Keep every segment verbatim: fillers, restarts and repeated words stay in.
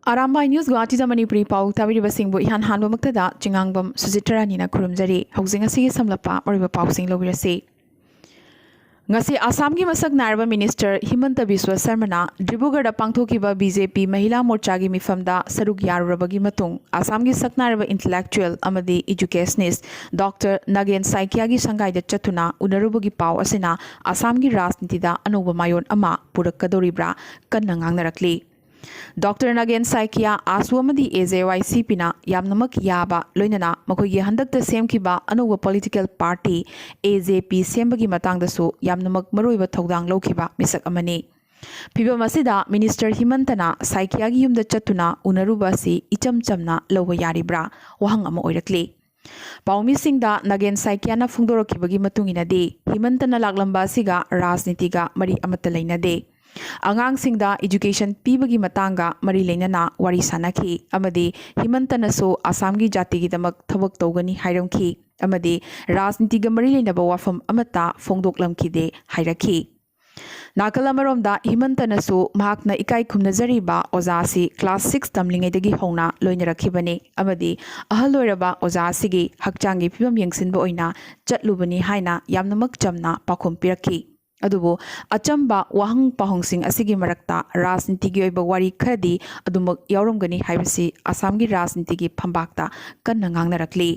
Arambai news ꯒꯨꯋꯥꯍꯥꯇꯤꯗ Manipuri ꯄꯥꯎ ꯇꯥꯕꯤꯔꯤꯕꯁꯤꯡꯕꯨ ꯏꯍꯥꯟ ꯍꯥꯟꯕꯃꯛꯇꯗ ꯆꯤꯉꯥꯡꯕꯝ ꯁꯨꯖꯤꯇ꯭ꯔꯥꯅꯤꯅ ꯈꯨꯔꯨꯝꯖꯔꯤ꯫ ꯍꯧꯖꯤꯛ ꯉꯁꯤꯒꯤ ꯁꯝꯂꯞꯄ ꯃꯔꯨꯑꯣꯏꯕ ꯄꯥꯎꯁꯤꯡ ꯂꯧꯕꯤꯔꯁꯤ꯫ ꯉꯁꯤ ꯑꯁꯥꯝꯒꯤ ꯃꯁꯛ ꯅꯥꯏꯔꯕ ꯃꯤꯅꯤꯁꯇꯔ ꯍꯤꯃꯟꯇ ꯕꯤꯁ꯭ꯋ ꯁꯔꯃꯅ ꯗꯤꯕ꯭ꯔꯨꯒꯔꯗ ꯄꯥꯡꯊꯣꯛꯈꯤꯕ ꯕꯤ ꯖꯦ ꯄꯤ ꯃꯍꯤꯂꯥ ꯃꯣꯔꯆꯥꯒꯤ ꯃꯤꯐꯝꯗ ꯁꯔꯨꯛ ꯌꯥꯔꯨꯔꯕꯒꯤ ꯃꯇꯨꯡ ꯑꯁꯥꯝꯒꯤ ꯁꯛ ꯅꯥꯏꯔꯕ ꯏꯟꯇꯦꯂꯦꯛꯆꯨꯑꯦꯜ ꯑꯃꯗꯤ ꯏꯖꯨꯀꯦꯁꯅꯤꯁ ꯗꯣꯛꯇꯔ ꯅꯥꯒꯦꯟ ꯁꯥꯏꯀꯤꯌꯥꯒꯤ ꯁꯪꯒꯥꯏꯗ ꯆꯠꯇꯨꯅ ꯎꯅꯔꯨꯕꯒꯤ ꯄꯥꯎ ꯑꯁꯤꯅ ꯑꯁꯥꯝꯒꯤ ꯔꯥꯖꯅꯤꯇꯤꯗ ꯑꯅꯧꯕ ꯃꯥꯏꯑꯣꯟ ꯑꯃ ꯄꯨꯔꯛꯀꯗꯧꯔꯤꯕ꯭ꯔꯥ ꯀꯟꯅ ꯉꯥꯡꯅꯔꯛꯂꯤ꯫ ꯗꯣꯛꯇꯔ ꯅꯥꯒꯦꯟ ꯁꯥꯏꯀꯤꯌꯥ, ꯑꯥꯁꯨ ꯑꯃꯗꯤ ꯑꯦ ꯖꯦ ꯋꯥꯏ ꯁꯤ ꯄꯤꯅ ꯌꯥꯝꯅꯃꯛ ꯌꯥꯕ, ꯂꯣꯏꯅꯅ ꯃꯈꯣꯏꯒꯤ ꯍꯟꯗꯛꯇ ꯁꯦꯝꯈꯤꯕ ꯑꯅꯧꯕ ꯄꯣꯂꯤꯇꯤꯀꯦꯜ ꯄꯥꯔꯇꯤ ꯑꯦ ꯖꯦ ꯄꯤ ꯁꯦꯝꯕꯒꯤ ꯃꯇꯥꯡꯗꯁꯨ ꯌꯥꯝꯅꯃꯛ ꯃꯔꯨꯑꯣꯏꯕ ꯊꯧꯗꯥꯡ ꯂꯧꯈꯤꯕ ꯃꯤꯁꯛ ꯑꯃꯅꯤ꯫ ꯐꯤꯚꯝ ꯑꯁꯤꯗ ꯃꯤꯅꯤꯁꯇꯔ ꯍꯤꯃꯟꯇꯅ ꯁꯥꯏꯀꯤꯌꯥꯒꯤ ꯌꯨꯝꯗ ꯆꯠꯇꯨꯅ ꯎꯅꯔꯨꯕ ꯑꯁꯤ ꯏꯆꯝ ꯆꯝꯅ ꯂꯧꯕ ꯌꯥꯔꯤꯕ꯭ꯔꯥ? ꯋꯥꯍꯪ ꯑꯃ ꯑꯣꯏꯔꯛꯂꯤ꯫ ꯄꯥꯎꯃꯤꯁꯤꯡꯗ ꯅꯥꯒꯦꯟ ꯁꯥꯏꯀꯤꯌꯥꯅ ꯐꯣꯡꯗꯣꯔꯛꯈꯤꯕꯒꯤ ꯃꯇꯨꯡ ꯏꯟꯅꯗꯤ, ꯍꯤꯃꯟꯇꯅ ꯂꯥꯛꯂꯝꯕ ꯑꯁꯤꯒ ꯔꯥꯖꯅꯤꯇꯤꯒ ꯃꯔꯤ ꯑꯃꯠꯇ ꯂꯩꯅꯗꯦ꯫ ꯑꯉꯥꯡꯁꯤꯡꯗ ꯏꯖꯨꯀꯦꯁꯟ ꯄꯤꯕꯒꯤ ꯃꯇꯥꯡꯒ ꯃꯔꯤ ꯂꯩꯅꯅ ꯋꯥꯔꯤ ꯁꯥꯅꯈꯤ ꯑꯃꯗꯤ ꯍꯤꯃꯟꯇꯅꯁꯨ ꯑꯁꯥꯝꯒꯤ ꯖꯥꯇꯤꯒꯤꯗꯃꯛ ꯊꯕꯛ ꯇꯧꯒꯅꯤ ꯍꯥꯏꯔꯝꯈꯤ ꯑꯃꯗꯤ ꯔꯥꯖꯅꯤꯇꯤꯒ ꯃꯔꯤ ꯂꯩꯅꯕ ꯋꯥꯐꯝ ꯑꯃꯠꯇ ꯐꯣꯡꯗꯣꯛꯂꯝꯈꯤꯗꯦ ꯍꯥꯏꯔꯛꯈꯤ꯫ ꯅꯥꯀꯜ ꯑꯃꯔꯣꯝꯗ ꯍꯤꯃꯟꯇꯅꯁꯨ ꯃꯍꯥꯛꯅ ꯏꯀꯥꯏ ꯈꯨꯝꯅꯖꯔꯤꯕ ꯑꯣꯖꯥ ꯑꯁꯤ ꯀ꯭ꯂꯥꯁ ꯁꯤꯛꯁ ꯇꯝꯂꯤꯉꯩꯗꯒꯤ ꯍꯧꯅ ꯂꯣꯏꯅꯔꯛꯈꯤꯕꯅꯤ ꯑꯃꯗꯤ ꯑꯍꯜ ꯑꯣꯏꯔꯕ ꯑꯣꯖꯥ ꯑꯁꯤꯒꯤ ꯍꯛꯆꯥꯡꯒꯤ ꯐꯤꯕꯝ ꯌꯦꯡꯁꯤꯟꯕ ꯑꯣꯏꯅ ꯆꯠꯂꯨꯕꯅꯤ ꯍꯥꯏꯅ ꯌꯥꯝꯅꯃꯛ ꯆꯝꯅ ꯄꯥꯎꯈꯨꯝ ꯄꯤꯔꯛꯈꯤ꯫ ꯑꯗꯨꯕꯨ ꯑꯆꯝꯕ ꯋꯥꯍꯪ ꯄꯥꯎꯍꯪꯁꯤꯡ ꯑꯁꯤꯒꯤ ꯃꯔꯛꯇ ꯔꯥꯖꯅꯤꯇꯤꯒꯤ ꯑꯣꯏꯕ ꯋꯥꯔꯤ ꯈꯔꯗꯤ ꯑꯗꯨꯃꯛ ꯌꯥꯎꯔꯝꯒꯅꯤ ꯍꯥꯏꯕꯁꯤ ꯑꯁꯥꯝꯒꯤ ꯔꯥꯖꯅꯤꯇꯤꯒꯤ ꯐꯝꯕꯥꯛꯇ ꯀꯟꯅ ꯉꯥꯡꯅꯔꯛꯂꯤ꯫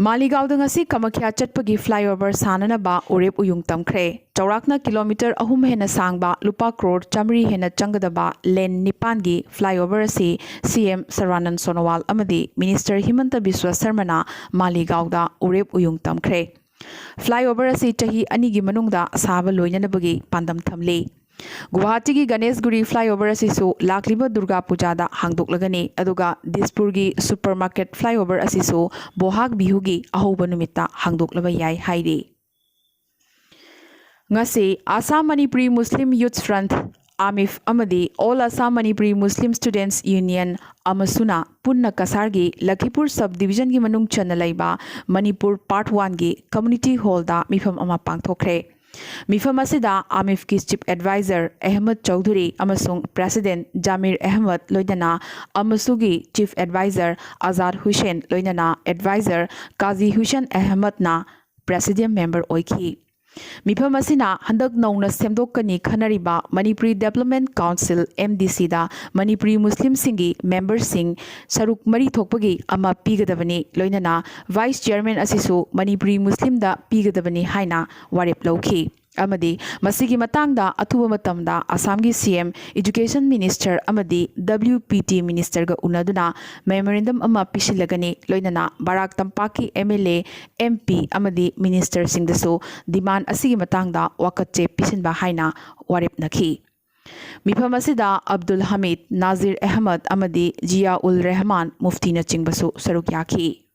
ꯃꯥꯂꯤꯒꯥꯎꯗ ꯉꯁꯤ ꯀꯃꯈ꯭ꯌꯥ ꯆꯠꯄꯒꯤ ꯐ꯭ꯂꯥꯏꯑꯣꯚꯔ ꯁꯥꯅꯅꯕ ꯎꯔꯦꯞ ꯎꯌꯨꯡ ꯇꯝꯈ꯭ꯔꯦ꯫ ꯆꯥꯎꯔꯥꯛꯅ ꯀꯤꯂꯣꯃꯤꯇꯔ ꯑꯍꯨꯝ ꯍꯦꯟꯅ ꯁꯥꯡꯕ, ꯂꯨꯄꯥ ꯀ꯭ꯔꯣꯔ ꯆꯥꯃꯔꯤ ꯍꯦꯟꯅ ꯆꯪꯒꯗꯕ ꯂꯦꯟ ꯅꯤꯄꯥꯟꯒꯤ ꯐ꯭ꯂꯥꯏꯑꯣꯚꯔ ꯑꯁꯤ ꯁꯤ ꯑꯦꯝ ꯁꯔꯕꯥꯅꯟ ꯁꯣꯅꯣꯋꯥꯜ ꯑꯃꯗꯤ ꯃꯤꯅꯤꯁꯇꯔ ꯍꯤꯃꯟꯇ ꯕꯤꯁ꯭ꯋ ꯁꯔꯃꯅ ꯃꯥꯂꯤꯒꯥꯎꯗ ꯎꯔꯦꯞ ꯎꯌꯨꯡ ꯇꯝꯈ꯭ꯔꯦ꯫ ꯐ꯭ꯂꯥꯏꯑꯣꯚꯔ ꯑꯁꯤ ꯆꯍꯤ ꯑꯅꯤꯒꯤ ꯃꯅꯨꯡꯗ ꯁꯥꯕ ꯂꯣꯏꯅꯅꯕꯒꯤ ꯄꯥꯟꯗꯝ ꯊꯝꯂꯤ꯫ ꯒꯨꯋꯥꯍꯥꯇꯤꯒꯤ ꯒꯅꯦꯁꯒꯨꯔꯤ ꯐ꯭ꯂꯥꯏꯑꯣꯚꯔ ꯑꯁꯤꯁꯨ ꯂꯥꯛꯂꯤꯕ ꯗꯨꯔꯒꯥ ꯄꯨꯖꯥꯗ ꯍꯥꯡꯗꯣꯛꯂꯒꯅꯤ, ꯑꯗꯨꯒ ꯗꯤꯁꯄꯨꯔꯒꯤ ꯁꯨꯄꯔ ꯃꯥꯔꯀꯦꯠ ꯐ꯭ꯂꯥꯏꯑꯣꯚꯔ ꯑꯁꯤꯁꯨ ꯕꯣꯍꯥꯛ ꯕꯤꯍꯨꯒꯤ ꯑꯍꯧꯕ ꯅꯨꯃꯤꯠꯇ ꯍꯥꯡꯗꯣꯛꯂꯕ ꯌꯥꯏ ꯍꯥꯏꯔꯤ꯫ ꯉꯁꯤ ꯑꯁꯥꯝ ꯃꯅꯤꯄꯨꯔꯤ ꯃꯨꯁꯂꯤꯝ ꯌꯨꯊ ꯐ꯭ꯔꯟꯠ, ꯑꯥꯃꯤꯐ, ꯑꯃꯗꯤ ꯑꯣꯜ ꯑꯁꯥꯝ ꯃꯅꯤꯄꯨꯔꯤ ꯃꯨꯁꯂꯤꯝ ꯁ꯭ꯇꯨꯗꯦꯟꯠꯁ ꯌꯨꯅꯤꯌꯟ, ꯑꯃꯁꯨꯅ, ꯄꯨꯟꯅ ꯀꯁꯥꯔꯒꯤ ꯂꯈꯤꯄꯨꯔ ꯁꯕ ꯗꯤꯕꯤꯖꯟꯒꯤ ꯃꯅꯨꯡ ꯆꯟꯅ ꯂꯩꯕ ꯃꯅꯤꯄꯨꯔ ꯄꯥꯔꯠ ꯋꯥꯟꯒꯤ ꯀꯝꯃ꯭ꯌꯨꯅꯤꯇꯤ ꯍꯣꯜꯗ ꯃꯤꯐꯝ ꯑꯃ ꯄꯥꯡꯊꯣꯛꯈ꯭ꯔꯦ꯫ ꯃꯤꯐꯝ ꯑꯁꯤꯗ ꯑꯥꯃꯤꯐꯀꯤ ꯆꯤꯐ ꯑꯦꯗꯚꯥꯏꯖꯔ ꯑꯍꯃꯗ ꯆꯧꯙꯨꯔꯤ ꯑꯃꯁꯨꯡ ꯄ꯭ꯔꯦꯁꯤꯗꯦꯟꯠ ꯖꯥꯃꯤꯔ ꯑꯍꯃꯗ, ꯂꯣꯏꯅꯅ ꯑꯃꯁꯨꯒꯤ ꯆꯤꯐ ꯑꯦꯗꯚꯥꯏꯖꯔ ꯑꯖꯥꯗ ꯍꯨꯁꯦꯟ, ꯂꯣꯏꯅꯅ ꯑꯦꯗꯚꯥꯏꯖꯔ ꯀꯥꯖꯤ ꯍꯨꯁꯦꯟ ꯑꯍꯃꯗꯅ ꯄ꯭ꯔꯦꯁꯤꯗꯤꯌꯝ ꯃꯦꯝꯕꯔ ꯑꯣꯏꯈꯤ꯫ ꯃꯤꯐꯝ ꯑꯁꯤꯅ ꯍꯟꯗꯛ ꯅꯧꯅ ꯁꯦꯝꯗꯣꯛꯀꯅꯤ ꯈꯟꯅꯔꯤꯕ ꯃꯅꯤꯄꯨꯔꯤ ꯗꯦꯕꯂꯞꯃꯦꯟꯠ ꯀꯥꯎꯟꯁꯤꯜ, MDCꯗ ꯃꯅꯤꯄꯨꯔꯤ ꯃꯨꯁꯂꯤꯝꯁꯤꯡꯒꯤ ꯃꯦꯝꯕꯔꯁꯤꯡ ꯁꯔꯨꯛ ꯃꯔꯤ ꯊꯣꯛꯄꯒꯤ ꯑꯃ ꯄꯤꯒꯗꯕꯅꯤ, ꯂꯣꯏꯅꯅ ꯚꯥꯏꯁ ꯆꯤꯌꯔꯃꯦꯟ ꯑꯁꯤꯁꯨ ꯃꯅꯤꯄꯨꯔꯤ ꯃꯨꯁꯂꯤꯝꯗ ꯄꯤꯒꯗꯕꯅꯤ ꯍꯥꯏꯅ ꯋꯥꯔꯦꯞ ꯂꯧꯈꯤ꯫ ꯑꯃꯗꯤ ꯃꯁꯤꯒꯤ ꯃꯇꯥꯡꯗ ꯑꯊꯨꯕ ꯃꯇꯝꯗ ꯑꯁꯥꯝꯒꯤ CM, ꯏꯗꯨꯀꯦꯁꯟ ꯃꯤꯅꯤꯁꯇꯔ ꯑꯃꯗꯤ WPT ꯃꯤꯅꯤꯁꯇꯔꯒ ꯎꯅꯗꯨꯅ ꯃꯦꯃꯣꯔꯦꯟꯗꯝ ꯑꯃ ꯄꯤꯁꯤꯜꯂꯒꯅꯤ, ꯂꯣꯏꯅꯅ ꯕꯔꯥꯛ ꯇꯝꯄꯥꯛꯀꯤ MLA, MP ꯑꯃꯗꯤ ꯃꯤꯅꯤꯁꯇꯔꯁꯤꯡꯗꯁꯨ ꯗꯤꯃꯥꯟ ꯑꯁꯤꯒꯤ ꯃꯇꯥꯡꯗ ꯋꯥꯀꯠꯆꯦ ꯄꯤꯁꯤꯟꯕ ꯍꯥꯏꯅ ꯋꯥꯔꯦꯞꯅꯈꯤ꯫ ꯃꯤꯐꯝ ꯑꯁꯤꯗ ꯑꯕꯗꯨꯜ ꯍꯃꯤꯗ, ꯅꯥꯖꯤꯔ ꯑꯍꯃꯗ ꯑꯃꯗꯤ ꯖꯤꯌꯥ ꯎꯜ ꯔꯦꯍꯃꯥꯟ ꯃꯨꯐꯇꯤꯅꯆꯤꯡꯕꯁꯨ ꯁꯔꯨꯛ ꯌꯥꯈꯤ꯫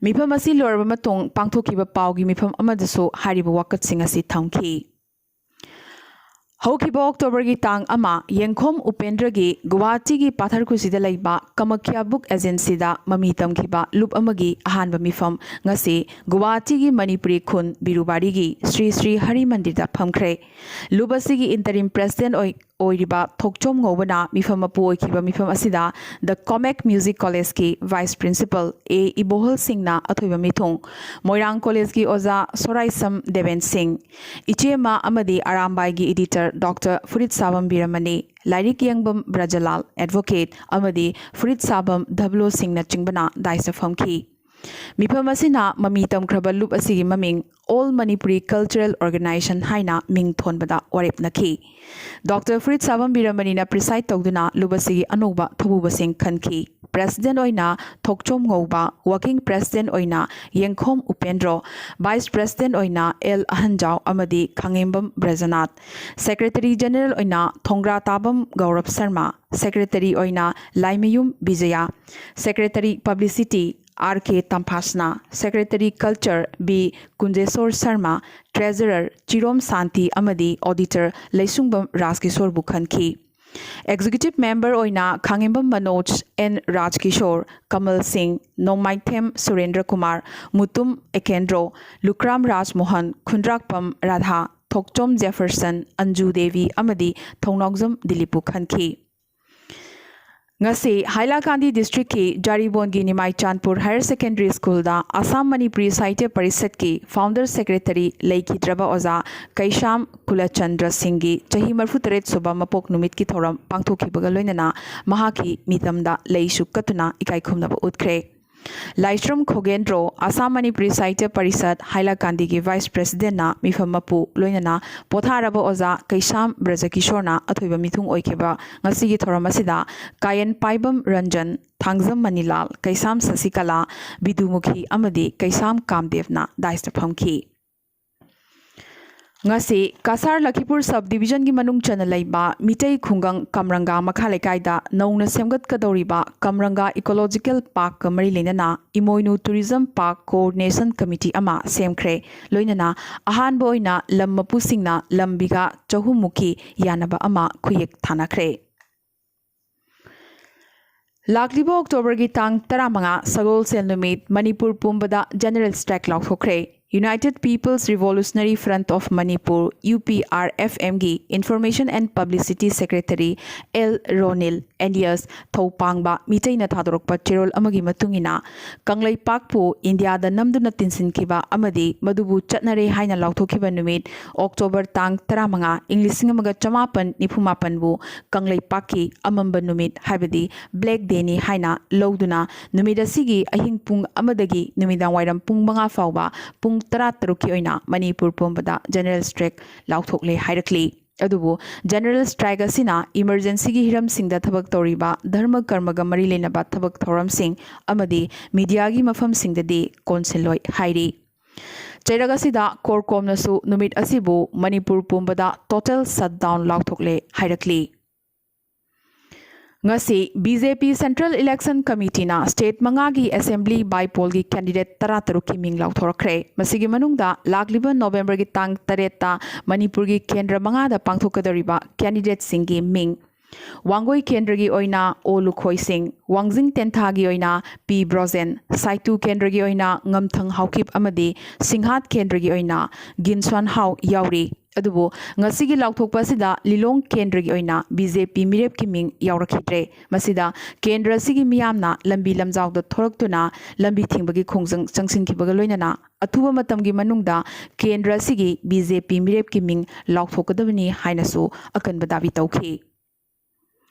ꯃꯤꯐꯝ ꯑꯁꯤ ꯂꯣꯏꯔꯕ ꯃꯇꯨꯡ ꯄꯥꯡꯊꯣꯛꯈꯤꯕ ꯄꯥꯎꯒꯤ ꯃꯤꯐꯝ ꯑꯃꯗꯁꯨ ꯍꯥꯏꯔꯤꯕ ꯋꯥꯀꯠꯁꯤꯡ ꯑꯁꯤ ꯊꯝꯈꯤ꯫ ꯍꯧꯈꯤꯕ ꯑꯣꯛꯇꯣꯕꯔꯒꯤ ꯇꯥꯡ ꯑꯃ, ꯌꯦꯡꯈꯣꯝ ꯎꯄꯦꯟꯗ꯭ꯔꯒꯤ ꯒꯨꯋꯥꯍꯥꯇꯤꯒꯤ ꯄꯥꯊꯔꯈꯨꯁꯤꯗ ꯂꯩꯕ ꯀꯃꯈ꯭ꯌꯥ ꯕꯨꯛ ꯑꯦꯖꯦꯟꯁꯤꯗ ꯃꯃꯤ ꯇꯝꯈꯤꯕ ꯂꯨꯞ ꯑꯃꯒꯤ ꯑꯍꯥꯟꯕ ꯃꯤꯐꯝ ꯉꯁꯤ ꯒꯨꯋꯥꯍꯥꯇꯤꯒꯤ ꯃꯅꯤꯄꯨꯔꯤ ꯈꯨꯟ ꯕꯤꯔꯨꯕꯥꯔꯤꯒꯤ ꯁ꯭ꯔꯤ ꯁ꯭ꯔꯤ ꯍꯔꯤ ꯃꯟꯗꯤꯔꯗ ꯐꯝꯈ꯭ꯔꯦ꯫ ꯂꯨꯞ ꯑꯁꯤꯒꯤ ꯏꯟꯇꯔꯤꯝ ꯄ꯭ꯔꯦꯁꯤꯗꯦꯟꯠ ꯑꯣꯏ-, ꯑꯣꯏꯔꯤꯕ ꯊꯣꯛꯆꯣꯝ ꯉꯧꯕꯅ ꯃꯤꯐꯝ ꯃꯄꯨ ꯑꯣꯏꯈꯤꯕ ꯃꯤꯐꯝ ꯑꯁꯤꯗ ꯗ ꯀꯣꯃꯦꯛ ꯃ꯭ꯌꯨꯖꯤꯛ ꯀꯣꯂꯦꯖꯀꯤ ꯚꯥꯏꯁ ꯄ꯭ꯔꯤꯟꯁꯤꯄꯜ ꯑꯦ ꯏꯕꯣꯍꯜ ꯁꯤꯡꯅ ꯑꯊꯣꯏꯕ ꯃꯤꯊꯨꯡ, ꯃꯣꯏꯔꯥꯡ ꯀꯣꯂꯦꯖꯀꯤ ꯑꯣꯖꯥ ꯁꯣꯔꯥꯏꯁꯝ ꯗꯦꯕꯦꯟ ꯁꯤꯡ, ꯏꯆꯦꯃ ꯑꯃꯗꯤ ꯑꯔꯥꯝꯕꯥꯏꯒꯤ ꯏꯗꯤꯇꯔ ꯗꯣꯛꯇꯔ ꯐꯨꯔꯤꯠꯁꯥꯕꯝ ꯕꯤꯔꯃꯅꯤ, ꯂꯥꯏꯔꯤꯛ ꯌꯦꯡꯕꯝ ꯕ꯭ꯔꯖꯂꯥꯜ, ꯑꯦꯗꯚꯣꯀꯦꯠ ꯑꯃꯗꯤ ꯐꯨꯔꯤꯠꯁꯥꯕꯝ ꯙꯕꯂꯣꯁꯤꯡꯅꯆꯤꯡꯕꯅ ꯗꯥꯏꯁꯇ ꯐꯝꯈꯤ꯫ ꯃꯤꯐꯝ ꯑꯁꯤꯅ ꯃꯃꯤ ꯇꯝꯈ꯭ꯔꯕ ꯂꯨꯞ ꯑꯁꯤꯒꯤ ꯃꯃꯤꯡ All Manipuri Cultural Organization ꯍꯥꯏꯅ ꯃꯤꯡ ꯊꯣꯟꯕꯗ ꯋꯥꯔꯦꯞꯅꯈꯤ꯫ ꯗꯣꯛꯇꯔ ꯐꯨꯔꯤꯠꯁꯥꯕꯝ ꯕꯤꯔꯃꯅꯤꯅ ꯄ꯭ꯔꯤꯁꯥꯏꯗ ꯇꯧꯗꯨꯅ ꯂꯨꯞ ꯑꯁꯤꯒꯤ ꯑꯅꯧꯕ ꯊꯧꯕꯨꯕꯁꯤꯡ ꯈꯟꯈꯤ꯫ ꯄ꯭ꯔꯦꯁꯤꯗꯦꯟꯠ ꯑꯣꯏꯅ ꯊꯣꯛꯆꯣꯝ ꯉꯧꯕ, ꯋꯥꯔꯀꯤꯡ ꯄ꯭ꯔꯦꯁꯤꯗꯦꯟꯠ ꯑꯣꯏꯅ ꯌꯦꯡꯈꯣꯝ ꯎꯄꯦꯟꯗ꯭ꯔꯣ, ꯚꯥꯏꯁ ꯄ꯭ꯔꯦꯁꯤꯗꯦꯟꯠ ꯑꯣꯏꯅ ꯑꯦꯜ ꯑꯍꯟꯖꯥꯎ ꯑꯃꯗꯤ ꯈꯥꯉꯦꯝꯕꯝ ꯕ꯭ꯔꯖꯅꯥꯊ, ꯁꯦꯀ꯭ꯔꯦꯇꯔꯤ ꯖꯦꯅꯔꯦꯜ ꯑꯣꯏꯅ ꯊꯣꯡꯒ꯭ꯔꯥꯇꯥꯕꯝ ꯒꯧꯔꯕ ꯁꯔꯃ, ꯁꯦꯀ꯭ꯔꯦꯇꯔꯤ ꯑꯣꯏꯅ Laimayum Bijaya, secretary publicity R ꯀꯦ ꯇꯝꯐꯥꯁꯅꯥ, ꯁꯦꯀ꯭ꯔꯦꯇꯔꯤ ꯀꯜꯆꯔ ꯕꯤ ꯀꯨꯟꯖꯦꯁꯣꯔ ꯁꯔꯃ, ꯇ꯭ꯔꯦꯖꯔꯔ ꯆꯤꯔꯣꯝ ꯁꯥꯟꯇꯤ ꯑꯃꯗꯤ ꯑꯣꯗꯤꯇꯔ ꯂꯩꯁꯨꯡꯕꯝ ꯔꯥꯖꯀꯤꯁꯣꯔꯕꯨ ꯈꯟꯈꯤ꯫ ꯑꯦꯛꯖꯤꯀ꯭ꯌꯨꯇꯤꯚ ꯃꯦꯝꯕꯔ ꯑꯣꯏꯅ ꯈꯥꯉꯦꯝꯕꯝ ꯃꯅꯣꯖ, ꯑꯦꯟ ꯔꯥꯖꯀꯤꯁꯣꯔ, ꯀꯃꯜ ꯁꯤꯡ, ꯅꯣꯡꯃꯥꯏꯊꯦꯝ ꯁꯨꯔꯦꯟꯗ꯭ꯔ ꯀꯨꯃꯥꯔ, ꯃꯨꯇꯨꯝ ꯑꯦꯀꯦꯟꯗ꯭ꯔꯣ, ꯂꯨꯈ꯭ꯔꯥꯝ ꯔꯥꯖ ꯃꯣꯍꯟ, ꯈꯨꯟꯗ꯭ꯔꯥꯛꯄꯝ ꯔꯥꯙꯥ, ꯊꯣꯛꯆꯣꯝ ꯖꯦꯐꯔꯁꯟ, ꯑꯟꯖꯨ ꯗꯦꯕꯤ ꯑꯃꯗꯤ ꯊꯧꯅꯥꯎꯖꯝ ꯗꯤꯂꯤꯞꯄꯨ ꯈꯟꯈꯤ꯫ ꯉꯁꯤ ꯍꯥꯏꯂꯥꯀꯥꯟꯗꯤ ꯗꯤꯁꯇ꯭ꯔꯤꯛꯀꯤ ꯖꯥꯔꯤꯕꯣꯟꯒꯤ ꯅꯤꯃꯥꯏꯆꯥꯟꯄꯨꯔ ꯍꯥꯌꯔ ꯁꯦꯀꯦꯟꯗꯔꯤ ꯁ꯭ꯀꯨꯜꯗ ꯑꯁꯥꯝ ꯃꯅꯤꯄꯨꯔꯤ ꯁꯥꯍꯤꯇ꯭ꯌ ꯄꯔꯤꯁꯠꯀꯤ ꯐꯥꯎꯟꯗꯔ ꯁꯦꯀ꯭ꯔꯦꯇꯔꯤ ꯂꯩꯈꯤꯗ꯭ꯔꯕ ꯑꯣꯖꯥ ꯀꯩꯁꯥꯝ ꯀꯨꯂꯆꯟꯗ꯭ꯔ ꯁꯤꯡꯒꯤ ꯆꯍꯤ ꯃꯔꯤꯐꯨꯇꯔꯦꯠ ꯁꯨꯕ ꯃꯄꯣꯛ ꯅꯨꯃꯤꯠꯀꯤ ꯊꯧꯔꯝ ꯄꯥꯡꯊꯣꯛꯈꯤꯕꯒ ꯂꯣꯏꯅꯅ ꯃꯍꯥꯛꯀꯤ ꯃꯤꯇꯝꯗ ꯂꯩꯁꯨ ꯀꯠꯇꯨꯅ ꯏꯀꯥꯏ ꯈꯨꯝꯅꯕ ꯎꯠꯈ꯭ꯔꯦ꯫ ꯂꯥꯏꯁ꯭ꯔꯝ ꯈꯣꯒꯦꯟꯗ꯭ꯔꯣ, ꯑꯁꯥꯝ ꯃꯅꯤꯄꯨꯔꯤ ꯁꯥꯍꯤꯇ꯭ꯌ ꯄꯔꯤꯁꯠ ꯍꯥꯏꯂꯥꯀꯥꯟꯗꯤꯒꯤ ꯚꯥꯏꯁ ꯄ꯭ꯔꯦꯁꯤꯗꯦꯟꯠꯅ ꯃꯤꯐꯝ ꯃꯄꯨ ꯂꯣꯏꯅꯅ ꯄꯣꯊꯥꯔꯕ ꯑꯣꯖꯥ ꯀꯩꯁꯥꯝ ꯕ꯭ꯔꯖꯀꯤꯁꯣꯔꯅ ꯑꯊꯣꯏꯕ ꯃꯤꯊꯨꯡ ꯑꯣꯏꯈꯤꯕ ꯉꯁꯤꯒꯤ ꯊꯧꯔꯝ ꯑꯁꯤꯗ ꯀꯥꯌꯟ ꯄꯥꯏꯕꯝ ꯔꯟꯖꯟ, ꯊꯥꯡꯖꯝ ꯃꯅꯤꯂꯥꯜ, ꯀꯩꯁꯥꯝ ꯁꯁꯤꯀꯂꯥ, ꯕꯤꯗꯨꯃꯨꯈꯤ ꯑꯃꯗꯤ ꯀꯩꯁꯥꯝ ꯀꯥꯝꯗꯦꯕꯅ ꯗꯥꯏꯁꯇ ꯐꯝꯈꯤ꯫ ꯉꯁꯤ ꯀꯁꯥꯔ ꯂꯈꯤꯄꯨꯔ ꯁꯕ ꯗꯤꯕꯤꯖꯟꯒꯤ ꯃꯅꯨꯡ ꯆꯟꯅ ꯂꯩꯕ ꯃꯤꯇꯩ ꯈꯨꯡꯒꯪ ꯀꯝꯔꯪꯒꯥ ꯃꯈꯥ ꯂꯩꯀꯥꯏꯗ ꯅꯧꯅ ꯁꯦꯝꯒꯠꯀꯗꯧꯔꯤꯕ ꯀꯝꯔꯪꯒꯥ ꯏꯀꯣꯂꯣꯖꯤꯀꯦꯜ ꯄꯥꯔꯛꯀ ꯃꯔꯤ ꯂꯩꯅꯅ ꯏꯃꯣꯏꯅꯨ ꯇꯨꯔꯤꯖꯝ ꯄꯥꯔꯛ ꯀꯣꯑꯣꯔꯗꯤꯅꯦꯁꯟ ꯀꯃꯤꯇꯤ ꯑꯃ ꯁꯦꯝꯈ꯭ꯔꯦ꯫ ꯂꯣꯏꯅꯅ ꯑꯍꯥꯟꯕ ꯑꯣꯏꯅ ꯂꯝ ꯃꯄꯨꯁꯤꯡꯅ ꯂꯝ ꯕꯤꯒꯥ ꯆꯍꯨꯝꯃꯨꯛꯀꯤ ꯌꯥꯅꯕ ꯑꯃ ꯈꯨꯌꯦꯛ ꯊꯥꯅꯈ꯭ꯔꯦ꯫ ꯂꯥꯛꯂꯤꯕ ꯑꯣꯛꯇꯣꯕꯔꯒꯤ ꯇꯥꯡ ꯇꯔꯥꯃꯉꯥ, ꯁꯒꯣꯜꯁꯦꯜ ꯅꯨꯃꯤꯠ, ꯃꯅꯤꯄꯨꯔ ꯄꯨꯝꯕꯗ ꯖꯦꯅꯔꯦꯜ ꯁ꯭ꯇ꯭ꯔꯥꯏꯛ ꯂꯥꯎꯊꯣꯛꯈ꯭ꯔꯦ꯫ United People's Revolutionary Front of Manipur, UPRFM ꯒꯤ Information and Publicity Secretary L Ronil alias Thoupangba ꯃꯤꯇꯩꯅ ꯊꯥꯗꯣꯔꯛꯄ ꯆꯦꯔꯣꯜ ꯑꯃꯒꯤ ꯃꯇꯨꯡ ꯏꯟꯅ, ꯀꯪꯂꯩꯄꯥꯛꯄꯨ ꯏꯟꯗꯤꯌꯥꯗ ꯅꯝꯗꯨꯅ ꯇꯤꯟꯁꯤꯟꯈꯤꯕ ꯑꯃꯗꯤ ꯃꯗꯨꯕꯨ ꯆꯠꯅꯔꯦ ꯍꯥꯏꯅ ꯂꯥꯎꯊꯣꯛꯈꯤꯕ ꯅꯨꯃꯤꯠ ꯑꯣꯛꯇꯣꯕꯔ ꯇꯥꯡ ꯇꯔꯥꯃꯉꯥ, ꯏꯪ ꯂꯤꯁꯤꯡ ꯑꯃꯒ ꯆꯃꯥꯄꯟ ꯅꯤꯐꯨ ꯃꯥꯄꯟꯕꯨ ꯀꯪꯂꯩꯄꯥꯛꯀꯤ ꯑꯃꯝꯕ ꯅꯨꯃꯤꯠ ꯍꯥꯏꯕꯗꯤ Black Day ꯅꯤ ꯍꯥꯏꯅ ꯂꯧꯗꯨꯅ, ꯅꯨꯃꯤꯠ ꯑꯁꯤꯒꯤ ꯑꯍꯤꯡ ꯄꯨꯡ ꯑꯃꯗꯒꯤ ꯅꯨꯃꯤꯗꯥꯡ ꯋꯥꯏꯔꯝ ꯄꯨꯡ ꯃꯉꯥ ꯐꯥꯎꯕ ꯄꯨꯡ ꯇꯔꯥꯇꯔꯨꯛꯀꯤ ꯑꯣꯏꯅ ꯃꯅꯤꯄꯨꯔ ꯄꯨꯝꯕꯗ ꯖꯦꯅꯔꯦꯜ ꯁ꯭ꯇ꯭ꯔꯥꯏꯛ ꯂꯥꯎꯊꯣꯛꯂꯦ ꯍꯥꯏꯔꯛꯂꯤ꯫ ꯑꯗꯨꯕꯨ ꯖꯦꯅꯔꯦꯜ ꯁ꯭ꯇ꯭ꯔꯥꯏꯛ ꯑꯁꯤꯅ ꯏꯃꯔꯖꯦꯟꯁꯤꯒꯤ ꯍꯤꯔꯝꯁꯤꯡꯗ ꯊꯕꯛ ꯇꯧꯔꯤꯕ ꯙꯔꯃ ꯀꯔꯃꯒ ꯃꯔꯤ ꯂꯩꯅꯕ ꯊꯕꯛ ꯊꯧꯔꯝꯁꯤꯡ ꯑꯃꯗꯤ ꯃꯤꯗꯤꯌꯥꯒꯤ ꯃꯐꯝꯁꯤꯡꯗꯗꯤ ꯀꯣꯟꯁꯤꯜꯂꯣꯏ ꯍꯥꯏꯔꯤ꯫ ꯆꯩꯔꯛ ꯑꯁꯤꯗ ꯀꯣꯔꯀꯣꯝꯅꯁꯨ ꯅꯨꯃꯤꯠ ꯑꯁꯤꯕꯨ ꯃꯅꯤꯄꯨꯔ ꯄꯨꯝꯕꯗ ꯇꯣꯇꯦꯜ ꯁꯠꯗꯥꯎꯟ ꯂꯥꯎꯊꯣꯛꯂꯦ ꯍꯥꯏꯔꯛꯂꯤ꯫ ꯉꯁꯤ BJP Central Election Committee ꯅ ꯁ꯭ꯇꯦꯠ ꯃꯉꯥꯒꯤ ꯑꯦꯁꯦꯝꯕ꯭ꯂꯤ ꯕꯥꯏꯄꯣꯜꯒꯤ ꯀꯦꯟꯗꯤꯗꯦꯠ ꯇꯔꯥꯇꯔꯨꯛꯀꯤ ꯃꯤꯡ ꯂꯥꯎꯊꯣꯔꯛꯈ꯭ꯔꯦ꯫ ꯃꯁꯤꯒꯤ ꯃꯅꯨꯡꯗ ꯂꯥꯛꯂꯤꯕ ꯅꯣꯕꯦꯝꯕꯔꯒꯤ ꯇꯥꯡ ꯇꯔꯦꯠꯇ ꯃꯅꯤꯄꯨꯔꯒꯤ ꯀꯦꯟꯗ꯭ꯔ ꯃꯉꯥꯗ ꯄꯥꯡꯊꯣꯛꯀꯗꯧꯔꯤꯕ ꯀꯦꯟꯗꯤꯗꯦꯠꯁꯤꯡꯒꯤ ꯃꯤꯡ ꯋꯥꯡꯒꯣꯏ ꯀꯦꯟꯗ꯭ꯔꯒꯤ ꯑꯣꯏꯅ ꯑꯣ ꯂꯨꯈꯣꯏ ꯁꯤꯡ, ꯋꯥꯡꯖꯤꯡ ꯇꯦꯟꯊꯥꯒꯤ ꯑꯣꯏꯅ ꯄꯤ ꯕ꯭ꯔꯣꯖꯦꯟ, ꯁꯥꯏꯇꯨ ꯀꯦꯟꯗ꯭ꯔꯒꯤ ꯑꯣꯏꯅ ꯉꯝꯊꯪ ꯍꯥꯎꯈꯤꯞ ꯑꯃꯗꯤ ꯁꯤꯡꯍꯥꯠ ꯀꯦꯟꯗ꯭ꯔꯒꯤ ꯑꯣꯏꯅ ꯒꯤꯟꯁ꯭ꯋꯥꯟ ꯍꯥꯎ ꯌꯥꯎꯔꯤ꯫ ꯑꯗꯨꯕꯨ ꯉꯁꯤꯒꯤ ꯂꯥꯎꯊꯣꯛꯄ ꯑꯁꯤꯗ ꯂꯤꯂꯣꯡ ꯀꯦꯟꯗ꯭ꯔꯒꯤ ꯑꯣꯏꯅ ꯕꯤ ꯖꯦ ꯄꯤ ꯃꯤꯔꯦꯞꯀꯤ ꯃꯤꯡ ꯌꯥꯎꯔꯛꯈꯤꯗ꯭ꯔꯦ꯫ ꯃꯁꯤꯗ ꯀꯦꯟꯗ꯭ꯔ ꯑꯁꯤꯒꯤ ꯃꯤꯌꯥꯝꯅ ꯂꯝꯕꯤ ꯂꯝꯖꯥꯎꯗ ꯊꯣꯔꯛꯇꯨꯅ ꯂꯝꯕꯤ ꯊꯤꯡꯕꯒꯤ ꯈꯣꯡꯖꯪ ꯆꯪꯁꯤꯟꯈꯤꯕꯒ ꯂꯣꯏꯅꯅ ꯑꯊꯨꯕ ꯃꯇꯝꯒꯤ ꯃꯅꯨꯡꯗ ꯀꯦꯟꯗ꯭ꯔ ꯑꯁꯤꯒꯤ ꯕꯤ ꯖꯦ ꯄꯤ ꯃꯤꯔꯦꯞꯀꯤ ꯃꯤꯡ ꯂꯥꯎꯊꯣꯛꯀꯗꯕꯅꯤ ꯍꯥꯏꯅꯁꯨ ꯑꯀꯟꯕ ꯗꯥꯕꯤ ꯇꯧꯈꯤ꯫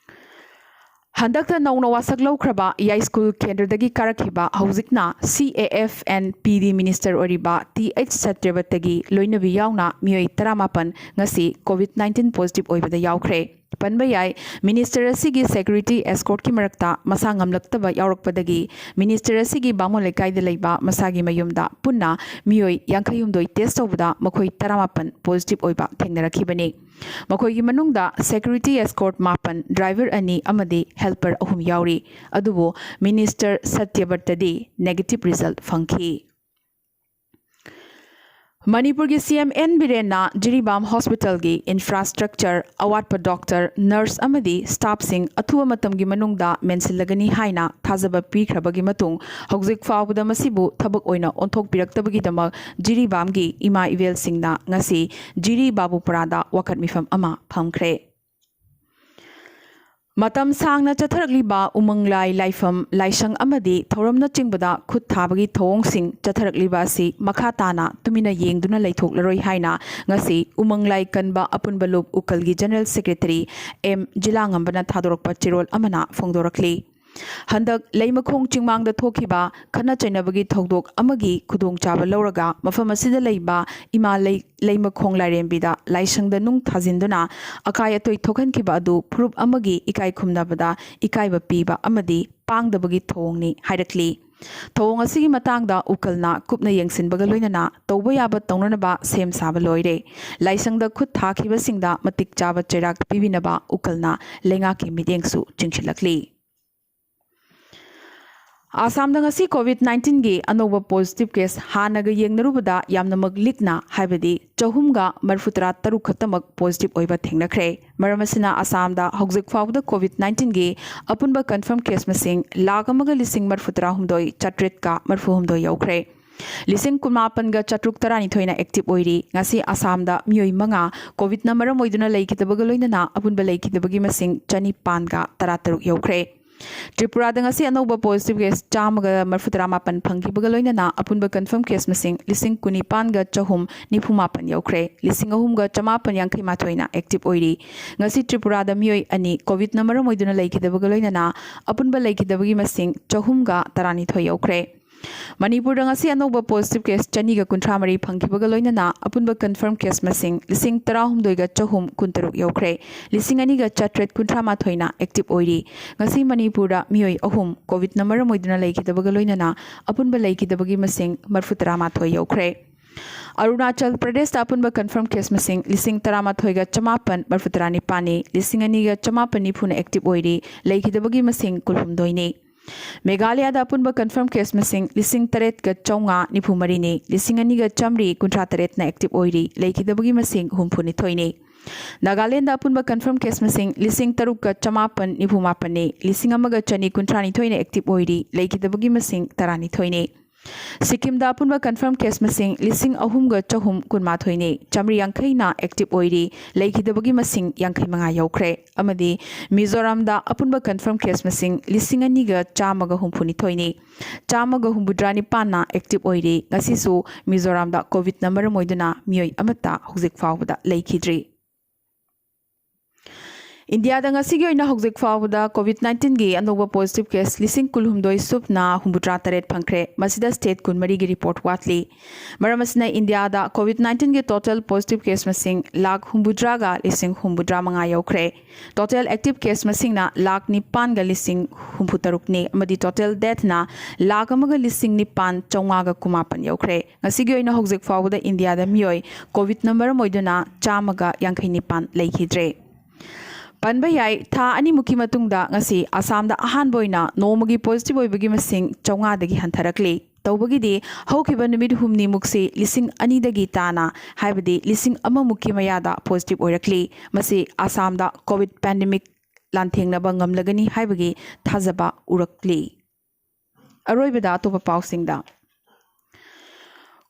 ꯍꯟꯗꯛꯇ ꯅꯧꯅ ꯋꯥꯁꯛ ꯂꯧꯈ꯭ꯔꯕ ꯌꯥꯏꯁ꯭ꯀꯨꯜ ꯀꯦꯟꯗ꯭ꯔꯗꯒꯤ ꯀꯥꯔꯛꯈꯤꯕ, ꯍꯧꯖꯤꯛꯅ ꯁꯤ A F N P D minister ꯑꯣꯏꯔꯤꯕ ꯇꯤ ꯑꯩꯆ ꯁꯇ꯭ꯌꯕ꯭ꯔꯇꯒꯤ ꯂꯣꯏꯅꯕꯤ ꯌꯥꯎꯅ ꯃꯤꯑꯣꯏ ꯇꯔꯥꯃꯥꯄꯟ ꯉꯁꯤ ꯀꯣꯚꯤꯗ ꯅꯥꯏꯟꯇꯤꯟ ꯄꯣꯖꯤꯇꯤꯚ ꯑꯣꯏꯕꯗ ꯌꯥꯎꯈ꯭ꯔꯦ꯫ ꯄꯟꯕ ꯌꯥꯏ, ꯃꯤꯅꯤꯁꯇꯔ ꯑꯁꯤꯒꯤ ꯁꯦꯀ꯭ꯌꯨꯔꯤꯇꯤ ꯑꯦꯁꯀꯣꯔꯠꯀꯤ ꯃꯔꯛꯇ ꯃꯁꯥ ꯉꯝꯂꯛꯇꯕ ꯌꯥꯎꯔꯛꯄꯗꯒꯤ ꯃꯤꯅꯤꯁꯇꯔ ꯑꯁꯤꯒꯤ ꯕꯥꯃꯣꯟ ꯂꯩꯀꯥꯏꯗ ꯂꯩꯕ ꯃꯁꯥꯒꯤ ꯃꯌꯨꯝꯗ ꯄꯨꯟꯅ ꯃꯤꯑꯣꯏ ꯌꯥꯡꯈꯩꯍꯨꯝꯗꯣꯏ ꯇꯦꯁ ꯇꯧꯕꯗ ꯃꯈꯣꯏ ꯇꯔꯥꯃꯥꯄꯟ ꯄꯣꯖꯤꯇꯤꯚ ꯑꯣꯏꯕ ꯊꯦꯡꯅꯔꯛꯈꯤꯕꯅꯤ꯫ ꯃꯈꯣꯏꯒꯤ ꯃꯅꯨꯡꯗ ꯁꯦꯀ꯭ꯌꯨꯔꯤꯇꯤ ꯑꯦꯁꯀꯣꯔꯠ ꯃꯥꯄꯟ, ꯗ꯭ꯔꯥꯏꯚꯔ ꯑꯅꯤ ꯑꯃꯗꯤ ꯍꯦꯜꯄꯔ ꯑꯍꯨꯝ ꯌꯥꯎꯔꯤ꯫ ꯑꯗꯨꯕꯨ ꯃꯤꯅꯤꯁꯇꯔ ꯁꯇ꯭ꯌꯕ꯭ꯔꯇꯗꯤ ꯅꯦꯒꯦꯇꯤꯚ ꯔꯤꯖꯜꯠ ꯐꯪꯈꯤ꯫ ꯃꯅꯤꯄꯨꯔꯒꯤ ꯁꯤ ꯑꯦꯝ ꯑꯦꯟ ꯕꯤꯔꯦꯟꯅ ꯖꯤꯔꯤꯕꯥꯝ ꯍꯣꯁꯄꯤꯇꯥꯜꯒꯤ ꯏꯟꯐ꯭ꯔꯥꯁ꯭ꯇ꯭ꯔꯛꯆꯔ, ꯑꯋꯥꯠꯄ ꯗꯣꯛꯇꯔ, ꯅꯔꯁ ꯑꯃꯗꯤ ꯁ꯭ꯇꯥꯐꯁꯤꯡ ꯑꯊꯨꯕ ꯃꯇꯝꯒꯤ ꯃꯅꯨꯡꯗ ꯃꯦꯟꯁꯤꯜꯂꯒꯅꯤ ꯍꯥꯏꯅ ꯊꯥꯖꯕ ꯄꯤꯈ꯭ꯔꯕꯒꯤ ꯃꯇꯨꯡ, ꯍꯧꯖꯤꯛ ꯐꯥꯎꯕꯗ ꯃꯁꯤꯕꯨ ꯊꯕꯛ ꯑꯣꯏꯅ ꯑꯣꯟꯊꯣꯛꯄꯤꯔꯛꯇꯕꯒꯤꯗꯃꯛ ꯖꯤꯔꯤꯕꯥꯝꯒꯤ ꯏꯃꯥ ꯏꯕꯦꯜꯁꯤꯡꯅ ꯉꯁꯤ ꯖꯤꯔꯤ ꯕꯥꯕꯨꯄꯥꯔꯥꯗ ꯋꯥꯀꯠ ꯃꯤꯐꯝ ꯑꯃ ꯐꯝꯈ꯭ꯔꯦ꯫ ꯃꯇꯝ ꯁꯥꯡꯅ ꯆꯠꯊꯔꯛꯂꯤꯕ ꯎꯃꯪ ꯂꯥꯏ, ꯂꯥꯏꯐꯝ, ꯂꯥꯏꯁꯪ ꯑꯃꯗꯤ ꯊꯧꯔꯝꯅꯆꯤꯡꯕꯗ ꯈꯨꯠ ꯊꯥꯕꯒꯤ ꯊꯧꯑꯣꯡꯁꯤꯡ ꯆꯠꯊꯔꯛꯂꯤꯕ ꯑꯁꯤ ꯃꯈꯥ ꯇꯥꯅ ꯇꯨꯃꯤꯟꯅ ꯌꯦꯡꯗꯨꯅ ꯂꯩꯊꯣꯛꯂꯔꯣꯏ ꯍꯥꯏꯅ ꯉꯁꯤ ꯎꯃꯪ ꯂꯥꯏ ꯀꯟꯕ ꯑꯄꯨꯟꯕ ꯂꯨꯞ ꯎꯀꯜꯒꯤ ꯖꯦꯅꯔꯦꯜ ꯁꯦꯀ꯭ꯔꯦꯇꯔꯤ ꯑꯦꯝ ꯖꯤꯂꯥꯉꯝꯕꯅ ꯊꯥꯗꯣꯔꯛꯄ ꯆꯦꯔꯣꯜ ꯑꯃꯅ ꯐꯣꯡꯗꯣꯔꯛꯂꯤ꯫ ꯍꯟꯗꯛ ꯂꯩꯃꯈꯣꯡ ꯆꯤꯡꯃꯥꯡꯗ ꯊꯣꯛꯈꯤꯕ ꯈꯠꯅ ꯆꯩꯅꯕꯒꯤ ꯊꯧꯗꯣꯛ ꯑꯃꯒꯤ ꯈꯨꯗꯣꯡꯆꯥꯕ ꯂꯧꯔꯒ ꯃꯐꯝ ꯑꯁꯤꯗ ꯂꯩꯕ ꯏꯃꯥ ꯂꯩ-, ꯂꯩꯃꯈꯣꯡ ꯂꯥꯏꯔꯦꯝꯕꯤꯗ ꯂꯥꯏꯁꯪꯗ ꯅꯨꯡ ꯊꯥꯖꯤꯟꯗꯨꯅ ꯑꯀꯥꯏ ꯑꯇꯣꯏ ꯊꯣꯛꯍꯟꯈꯤꯕ ꯑꯗꯨ ꯐꯨꯔꯨꯞ ꯑꯃꯒꯤ ꯏꯀꯥꯏ ꯈꯨꯝꯅꯕꯗ ꯏꯀꯥꯏꯕ ꯄꯤꯕ ꯑꯃꯗꯤ ꯄꯥꯡꯗꯕꯒꯤ ꯊꯧꯑꯣꯡꯅꯤ ꯍꯥꯏꯔꯛꯂꯤ꯫ ꯊꯧꯑꯣꯡ ꯑꯁꯤꯒꯤ ꯃꯇꯥꯡꯗ ꯎꯀꯜꯅ ꯀꯨꯞꯅ ꯌꯦꯡꯁꯤꯟꯕꯒ ꯂꯣꯏꯅꯅ ꯇꯧꯕ ꯌꯥꯕ ꯇꯧꯅꯅꯕ ꯁꯦꯝ ꯁꯥꯕ ꯂꯣꯏꯔꯦ꯫ ꯂꯥꯏꯁꯪꯗ ꯈꯨꯠ ꯊꯥꯈꯤꯕꯁꯤꯡꯗ ꯃꯇꯤꯛ ꯆꯥꯕ ꯆꯩꯔꯥꯛ ꯄꯤꯕꯤꯅꯕ ꯎꯀꯜꯅ ꯂꯩꯉꯥꯛꯀꯤ ꯃꯤꯠꯌꯦꯡꯁꯨ ꯆꯤꯡꯁꯤꯜꯂꯛꯂꯤ꯫ ꯑꯁꯥꯝꯗ ꯉꯁꯤ ꯀꯣꯚꯤꯗ ꯅꯥꯏꯟꯇꯤꯟꯒꯤ ꯑꯅꯧꯕ ꯄꯣꯖꯤꯇꯤꯚ ꯀꯦꯁ ꯍꯥꯟꯅꯒ ꯌꯦꯡꯅꯔꯨꯕꯗ ꯌꯥꯝꯅꯃꯛ ꯂꯤꯛꯅ, ꯍꯥꯏꯕꯗꯤ ꯆꯍꯨꯝꯒ ꯃꯔꯐꯨꯇꯔꯥ ꯇꯔꯨꯛ ꯈꯛꯇꯃꯛ ꯄꯣꯖꯤꯇꯤꯚ ꯑꯣꯏꯕ ꯊꯦꯡꯅꯈ꯭ꯔꯦ꯫ ꯃꯔꯝ ꯑꯁꯤꯅ ꯑꯁꯥꯝꯗ ꯍꯧꯖꯤꯛ ꯐꯥꯎꯕꯗ ꯀꯣꯚꯤꯗ ꯅꯥꯏꯟꯇꯤꯟꯒꯤ ꯑꯄꯨꯟꯕ ꯀꯟꯐꯥꯔꯝ ꯀꯦꯁ ꯃꯁꯤꯡ ꯂꯥꯈ ꯑꯃꯒ ꯂꯤꯁꯤꯡ ꯃꯔꯐꯨꯇꯔꯥ ꯍꯨꯝꯗꯣꯏ ꯆꯥꯇ꯭ꯔꯦꯠꯀ ꯃꯔꯐꯨ ꯍꯨꯝꯗꯣꯏ ꯌꯧꯈ꯭ꯔꯦ꯫ ꯂꯤꯁꯤꯡ ꯀꯨꯟꯃꯥꯄꯟꯒ ꯆꯥꯇ꯭ꯔꯨꯛ ꯇꯔꯥꯅꯤꯊꯣꯏꯅ ꯑꯦꯛꯇꯤꯚ ꯑꯣꯏꯔꯤ꯫ ꯉꯁꯤ ꯑꯁꯥꯝꯗ ꯃꯤꯑꯣꯏ ꯃꯉꯥ ꯀꯣꯚꯤꯗꯅ ꯃꯔꯝ ꯑꯣꯏꯗꯨꯅ ꯂꯩꯈꯤꯗꯕꯒ ꯂꯣꯏꯅꯅ ꯑꯄꯨꯟꯕ ꯂꯩꯈꯤꯗꯕꯒꯤ ꯃꯁꯤꯡ ꯆꯅꯤꯄꯥꯟꯒ ꯇꯔꯥꯇꯔꯨꯛ ꯌꯧꯈ꯭ꯔꯦ꯫ ꯇ꯭ꯔꯤꯄꯨꯔꯥꯗ ꯉꯁꯤ ꯑꯅꯧꯕ ꯄꯣꯖꯤꯇꯤꯚ ꯀꯦꯁ ꯆꯥꯝꯃꯒ ꯃꯔꯐꯨꯇꯔꯥ ꯃꯥꯄꯟ ꯐꯪꯈꯤꯕꯒ ꯂꯣꯏꯅꯅ ꯑꯄꯨꯟꯕ ꯀꯟꯐꯥꯔꯝ ꯀꯦꯁ ꯃꯁꯤꯡ ꯂꯤꯁꯤꯡ ꯀꯨꯟꯅꯤꯄꯥꯟꯒ ꯆꯍꯨꯝ ꯅꯤꯐꯨ ꯃꯥꯄꯟ ꯌꯧꯈ꯭ꯔꯦ꯫ ꯂꯤꯁꯤꯡ ꯑꯍꯨꯝꯒ ꯆꯃꯥꯄꯟ ꯌꯥꯡꯈꯩ ꯃꯥꯊꯣꯏꯅ ꯑꯦꯛꯇꯤꯚ ꯑꯣꯏꯔꯤ꯫ ꯉꯁꯤ ꯇ꯭ꯔꯤꯄꯨꯔꯥꯗ ꯃꯤꯑꯣꯏ ꯑꯅꯤ ꯀꯣꯚꯤꯗꯅ ꯃꯔꯝ ꯑꯣꯏꯗꯨꯅ ꯂꯩꯈꯤꯗꯕꯒ ꯂꯣꯏꯅꯅ ꯑꯄꯨꯟꯕ ꯂꯩꯈꯤꯗꯕꯒꯤ ꯃꯁꯤꯡ ꯆꯍꯨꯝꯒ ꯇꯔꯥꯅꯤꯊꯣꯏ ꯌꯧꯈ꯭ꯔꯦ꯫ ꯃꯅꯤꯄꯨꯔꯗ ꯉꯁꯤ ꯑꯅꯧꯕ ꯄꯣꯖꯤꯇꯤꯚ ꯀꯦꯁ ꯆꯅꯤꯒ ꯀꯨꯟꯊ꯭ꯔꯥ ꯃꯔꯤ ꯐꯪꯈꯤꯕꯒ ꯂꯣꯏꯅꯅ ꯑꯄꯨꯟꯕ ꯀꯟꯐꯥꯔꯝ ꯀꯦꯁ ꯃꯁꯤꯡ ꯂꯤꯁꯤꯡ ꯇꯔꯥꯍꯨꯝꯗꯣꯏꯒ ꯆꯍꯨꯝ ꯀꯨꯟꯇꯔꯨꯛ ꯌꯧꯈ꯭ꯔꯦ꯫ ꯂꯤꯁꯤꯡ ꯑꯅꯤꯒ ꯆꯥꯇ꯭ꯔꯦꯠ ꯀꯨꯟꯊ꯭ꯔꯥ ꯃꯥꯊꯣꯏꯅ ꯑꯦꯛꯇꯤꯚ ꯑꯣꯏꯔꯤ꯫ ꯉꯁꯤ ꯃꯅꯤꯄꯨꯔꯗ ꯃꯤꯑꯣꯏ ꯑꯍꯨꯝ ꯀꯣꯚꯤꯗꯅ ꯃꯔꯝ ꯑꯣꯏꯗꯨꯅ ꯂꯩꯈꯤꯗꯕꯒ ꯂꯣꯏꯅꯅ ꯑꯄꯨꯟꯕ ꯂꯩꯈꯤꯗꯕꯒꯤ ꯃꯁꯤꯡ ꯃꯔꯐꯨꯇꯔꯥ ꯃꯥꯊꯣꯏ ꯌꯧꯈ꯭ꯔꯦ꯫ ꯑꯔꯨꯅꯥꯆꯜ ꯄ꯭ꯔꯗꯦꯁꯇ ꯑꯄꯨꯟꯕ ꯀꯟꯐꯥꯔꯝ ꯀꯦꯁ ꯃꯁꯤꯡ ꯂꯤꯁꯤꯡ ꯇꯔꯥꯃꯥꯊꯣꯏꯒ ꯆꯃꯥꯄꯟ ꯃꯔꯐꯨꯇꯔꯥ ꯅꯤꯄꯥꯟꯅꯤ꯫ ꯂꯤꯁꯤꯡ ꯑꯅꯤꯒ ꯆꯃꯥꯄꯟ ꯅꯤꯐꯨꯅ ꯑꯦꯛꯇꯤꯚ ꯑꯣꯏꯔꯤ꯫ ꯂꯩꯈꯤꯗꯕꯒꯤ ꯃꯁꯤꯡ ꯀꯨꯟꯍꯨꯝꯗꯣꯏꯅꯤ꯫ ꯃꯦꯘꯥꯂꯌꯥꯗ ꯑꯄꯨꯟꯕ ꯀꯟꯐꯥꯔꯝ ꯀꯦꯁ ꯃꯁꯤꯡ ꯂꯤꯁꯤꯡ ꯇꯔꯦꯠꯀ ꯆꯥꯝꯃꯉꯥ ꯅꯤꯐꯨ ꯃꯔꯤꯅꯤ꯫ ꯂꯤꯁꯤꯡ ꯑꯅꯤꯒ ꯆꯥꯝꯃꯔꯤ ꯀꯨꯟꯊ꯭ꯔꯥ ꯇꯔꯦꯠꯅ ꯑꯦꯛꯇꯤꯚ ꯑꯣꯏꯔꯤ꯫ ꯂꯩꯈꯤꯗꯕꯒꯤ ꯃꯁꯤꯡ ꯍꯨꯝꯐꯨꯅꯤꯊꯣꯏꯅꯤ꯫ ꯅꯥꯒꯥꯂꯦꯟꯗ ꯑꯄꯨꯟꯕ ꯀꯟꯐꯥꯔꯝ ꯀꯦꯁ ꯃꯁꯤꯡ ꯂꯤꯁꯤꯡ ꯇꯔꯨꯛꯀ ꯆꯃꯥꯄꯟ ꯅꯤꯐꯨ ꯃꯥꯄꯟꯅꯤ꯫ ꯂꯤꯁꯤꯡ ꯑꯃꯒ ꯆꯅꯤ ꯀꯨꯟꯊ꯭ꯔꯥ ꯅꯤꯊꯣꯏꯅ ꯑꯦꯛꯇꯤꯚ ꯑꯣꯏꯔꯤ꯫ ꯂꯩꯈꯤꯗꯕꯒꯤ ꯃꯁꯤꯡ ꯇꯔꯥꯅꯤꯊꯣꯏꯅꯤ꯫ ꯁꯤꯛꯀꯤꯝꯗ ꯑꯄꯨꯟꯕ ꯀꯟꯐꯥꯔꯝ ꯀꯦꯁ ꯃꯁꯤꯡ ꯂꯤꯁꯤꯡ ꯑꯍꯨꯝꯒ ꯆꯍꯨꯝ ꯀꯨꯟꯃꯥꯊꯣꯏꯅꯤ꯫ ꯆꯥꯝꯃꯔꯤ ꯌꯥꯡꯈꯩꯅ ꯑꯦꯛꯇꯤꯚ ꯑꯣꯏꯔꯤ꯫ ꯂꯩꯈꯤꯗꯕꯒꯤ ꯃꯁꯤꯡ ꯌꯥꯡꯈꯩ ꯃꯉꯥ ꯌꯧꯈ꯭ꯔꯦ꯫ ꯑꯃꯗꯤ ꯃꯤꯖꯣꯔꯥꯝꯗ ꯑꯄꯨꯟꯕ ꯀꯟꯐꯥꯔꯝ ꯀꯦꯁ ꯃꯁꯤꯡ ꯂꯤꯁꯤꯡ ꯑꯅꯤꯒ ꯆꯥꯝꯃꯒ ꯍꯨꯝꯐꯨꯅꯤꯊꯣꯏꯅꯤ꯫ ꯆꯥꯝꯃꯒ ꯍꯨꯝꯐꯨꯇꯔꯥ ꯅꯤꯄꯥꯟꯅ ꯑꯦꯛꯇꯤꯚ ꯑꯣꯏꯔꯤ꯫ ꯉꯁꯤꯁꯨ ꯃꯤꯖꯣꯔꯥꯝꯗ ꯀꯣꯚꯤꯗꯅ ꯃꯔꯝ ꯑꯣꯏꯗꯨꯅ ꯃꯤꯑꯣꯏ ꯑꯃꯠꯇ ꯍꯧꯖꯤꯛ ꯐꯥꯎꯕꯗ ꯂꯩꯈꯤꯗ꯭ꯔꯤ꯫ ꯏꯟꯗꯤꯌꯥꯗ ꯉꯁꯤꯒꯤ ꯑꯣꯏꯅ ꯍꯧꯖꯤꯛ ꯐꯥꯎꯕꯗ ꯀꯣꯚꯤꯗ ꯅꯥꯏꯟꯇꯤꯟꯒꯤ ꯑꯅꯧꯕ ꯄꯣꯖꯤꯇꯤꯚ ꯀꯦꯁ ꯂꯤꯁꯤꯡ ꯀꯨꯟꯍꯨꯝꯗꯣꯏ ꯁꯨꯞꯅ ꯍꯨꯝꯐꯨꯇꯔꯥ ꯇꯔꯦꯠ ꯐꯪꯈ꯭ꯔꯦ꯫ ꯃꯁꯤꯗ ꯁ꯭ꯇꯦꯠ ꯀꯨꯟꯃꯔꯤꯒꯤ ꯔꯤꯄꯣꯔꯠ ꯋꯥꯠꯂꯤ꯫ ꯃꯔꯝ ꯑꯁꯤꯅ ꯏꯟꯗꯤꯌꯥꯗ ꯀꯣꯚꯤꯗ ꯅꯥꯏꯟꯇꯤꯟꯒꯤ ꯇꯣꯇꯦꯜ ꯄꯣꯖꯤꯇꯤꯚ ꯀꯦꯁ ꯃꯁꯤꯡ ꯂꯥꯈ ꯍꯨꯝꯐꯨꯇꯔꯥꯒ ꯂꯤꯁꯤꯡ ꯍꯨꯝꯐꯨꯇꯔꯥ ꯃꯉꯥ ꯌꯧꯈ꯭ꯔꯦ꯫ ꯇꯣꯇꯦꯜ ꯑꯦꯛꯇꯤꯚ ꯀꯦꯁ ꯃꯁꯤꯡꯅ ꯂꯥꯈ ꯅꯤꯄꯥꯟꯒ ꯂꯤꯁꯤꯡ ꯍꯨꯝꯐꯨꯇꯔꯨꯛꯅꯤ ꯑꯃꯗꯤ ꯇꯣꯇꯦꯜ ꯗꯦꯊꯅ ꯂꯥꯈ ꯑꯃꯒ ꯂꯤꯁꯤꯡ ꯅꯤꯄꯥꯟ ꯆꯥꯝꯃꯉꯥꯒ ꯀꯨꯟꯃꯥꯄꯟ ꯌꯧꯈ꯭ꯔꯦ꯫ ꯉꯁꯤꯒꯤ ꯑꯣꯏꯅ ꯍꯧꯖꯤꯛ ꯐꯥꯎꯕꯗ ꯏꯟꯗꯤꯌꯥꯗ ꯃꯤꯑꯣꯏ ꯀꯣꯚꯤꯗꯅ ꯃꯔꯝ ꯑꯣꯏꯗꯨꯅ ꯆꯥꯝꯃꯒ ꯌꯥꯡꯈꯩ ꯅꯤꯄꯥꯟ ꯂꯩꯈꯤꯗ꯭ꯔꯦ꯫ ꯄꯟꯕ ꯌꯥꯏ, ꯊꯥ ꯑꯅꯤꯃꯨꯛꯀꯤ ꯃꯇꯨꯡꯗ ꯉꯁꯤ ꯑꯁꯥꯝꯗ ꯑꯍꯥꯟꯕ ꯑꯣꯏꯅ ꯅꯣꯡꯃꯒꯤ ꯄꯣꯖꯤꯇꯤꯚ ꯑꯣꯏꯕꯒꯤ ꯃꯁꯤꯡ ꯆꯥꯝꯃꯉꯥꯗꯒꯤ ꯍꯟꯊꯔꯛꯂꯤ꯫ ꯇꯧꯕꯒꯤꯗꯤ ꯍꯧꯈꯤꯕ ꯅꯨꯃꯤꯠ ꯍꯨꯝꯅꯤꯃꯨꯛꯁꯤ ꯂꯤꯁꯤꯡ ꯑꯅꯤꯗꯒꯤ ꯇꯥꯅ, ꯍꯥꯏꯕꯗꯤ ꯂꯤꯁꯤꯡ ꯑꯃꯃꯨꯛꯀꯤ ꯃꯌꯥꯗ ꯄꯣꯖꯤꯇꯤꯚ ꯑꯣꯏꯔꯛꯂꯤ꯫ ꯃꯁꯤ ꯑꯁꯥꯝꯗ ꯀꯣꯚꯤꯗ ꯄꯦꯟꯗꯦꯃꯤꯛ ꯂꯥꯟꯊꯦꯡꯅꯕ ꯉꯝꯂꯒꯅꯤ ꯍꯥꯏꯕꯒꯤ ꯊꯥꯖꯕ ꯎꯔꯛꯂꯤ꯫ ꯑꯔꯣꯏꯕꯗ ꯑꯇꯣꯞꯄ ꯄꯥꯎꯁꯤꯡꯗ꯫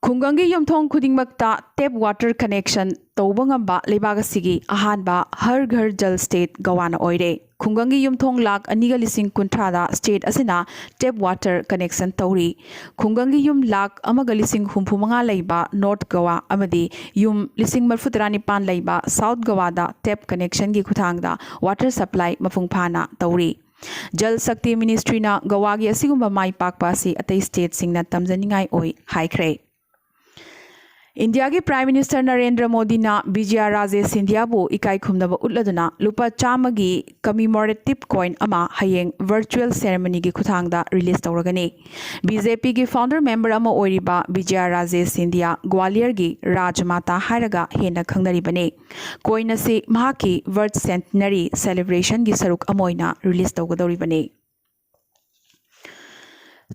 ꯈꯨꯡꯒꯪꯒꯤ ꯌꯨꯝꯊꯣꯡ ꯈꯨꯗꯤꯡꯃꯛꯇ ꯇꯦꯞ ꯋꯥꯇꯔ ꯀꯅꯦꯛꯁꯟ ꯇꯧꯕ ꯉꯝꯕ ꯂꯩꯕꯥꯛ ꯑꯁꯤꯒꯤ ꯑꯍꯥꯟꯕ ꯍꯔ ꯘꯔ ꯖꯜ ꯁ꯭ꯇꯦꯠ ꯒꯋꯥꯅ ꯑꯣꯏꯔꯦ꯫ ꯈꯨꯡꯒꯪꯒꯤ ꯌꯨꯝꯊꯣꯡ ꯂꯥꯈ ꯑꯅꯤꯒ ꯂꯤꯁꯤꯡ ꯀꯨꯟꯊ꯭ꯔꯥꯗ ꯁ꯭ꯇꯦꯠ ꯑꯁꯤꯅ ꯇꯦꯞ ꯋꯥꯇꯔ ꯀꯅꯦꯛꯁꯟ ꯇꯧꯔꯤ꯫ ꯈꯨꯡꯒꯪꯒꯤ ꯌꯨꯝ ꯂꯥꯈ ꯑꯃꯒ ꯂꯤꯁꯤꯡ ꯍꯨꯝꯐꯨ ꯃꯉꯥ ꯂꯩꯕ ꯅꯣꯔꯠ ꯒꯋꯥ ꯑꯃꯗꯤ ꯌꯨꯝ ꯂꯤꯁꯤꯡ ꯃꯔꯤꯐꯨ ꯇꯔꯥꯅꯤꯄꯥꯟ ꯂꯩꯕ ꯁꯥꯎꯠ ꯒꯋꯥꯗ ꯇꯦꯞ ꯀꯅꯦꯛꯁꯟꯒꯤ ꯈꯨꯠꯊꯥꯡꯗ ꯋꯥꯇꯔ ꯁꯄ꯭ꯂꯥꯏ ꯃꯄꯨꯡ ꯐꯥꯅ ꯇꯧꯔꯤ꯫ ꯖꯜ ꯁꯛꯇꯤ ꯃꯤꯅꯤꯁꯇ꯭ꯔꯤꯅ ꯒꯋꯥꯒꯤ ꯑꯁꯤꯒꯨꯝꯕ ꯃꯥꯏ ꯄꯥꯛꯄ ꯑꯁꯤ ꯑꯇꯩ ꯁ꯭ꯇꯦꯠꯁꯤꯡꯅ ꯇꯝꯖꯅꯤꯡꯉꯥꯏ ꯑꯣꯏ ꯍꯥꯏꯈ꯭ꯔꯦ꯫ ꯏꯟꯗꯤꯌꯥꯒꯤ ꯄ꯭ꯔꯥꯏꯝ ꯃꯤꯅꯤꯁꯇꯔ ꯅꯔꯦꯟꯗ꯭ꯔ ꯃꯣꯗꯤꯅ ꯕꯤꯖꯌ ꯔꯥꯖꯦ ꯁꯤꯟꯙꯤꯌꯥꯕꯨ ꯏꯀꯥꯏ ꯈꯨꯝꯅꯕ ꯎꯠꯂꯗꯨꯅ ꯂꯨꯄꯥ ꯆꯥꯝꯃꯒꯤ ꯀꯃꯤꯃꯣꯔꯦꯇꯤꯚ ꯀꯣꯏꯟ ꯑꯃ ꯍꯌꯦꯡ ꯚꯔꯆꯨꯑꯦꯜ ꯁꯦꯔꯦꯃꯅꯤꯒꯤ ꯈꯨꯠꯊꯥꯡꯗ ꯔꯤꯂꯤꯖ ꯇꯧꯔꯒꯅꯤ꯫ ꯕꯤ ꯖꯦ ꯄꯤꯒꯤ ꯐꯥꯎꯟꯗꯔ ꯃꯦꯝꯕꯔ ꯑꯃ ꯑꯣꯏꯔꯤꯕ ꯕꯤꯖꯌ ꯔꯥꯖꯦ ꯁꯤꯟꯙꯤꯌꯥ ꯒ꯭ꯋꯥꯂꯤꯌꯔꯒꯤ ꯔꯥꯖꯃꯥꯇꯥ ꯍꯥꯏꯔꯒ ꯍꯦꯟꯅ ꯈꯪꯅꯔꯤꯕꯅꯤ꯫ ꯀꯣꯏꯟ ꯑꯁꯤ ꯃꯍꯥꯛꯀꯤ ꯕꯔꯊ ꯁꯦꯟꯇꯅꯔꯤ ꯁꯦꯂꯦꯕ꯭ꯔꯦꯁꯟꯒꯤ ꯁꯔꯨꯛ ꯑꯃ ꯑꯣꯏꯅ ꯔꯤꯂꯤꯖ ꯇꯧꯒꯗꯧꯔꯤꯕꯅꯤ꯫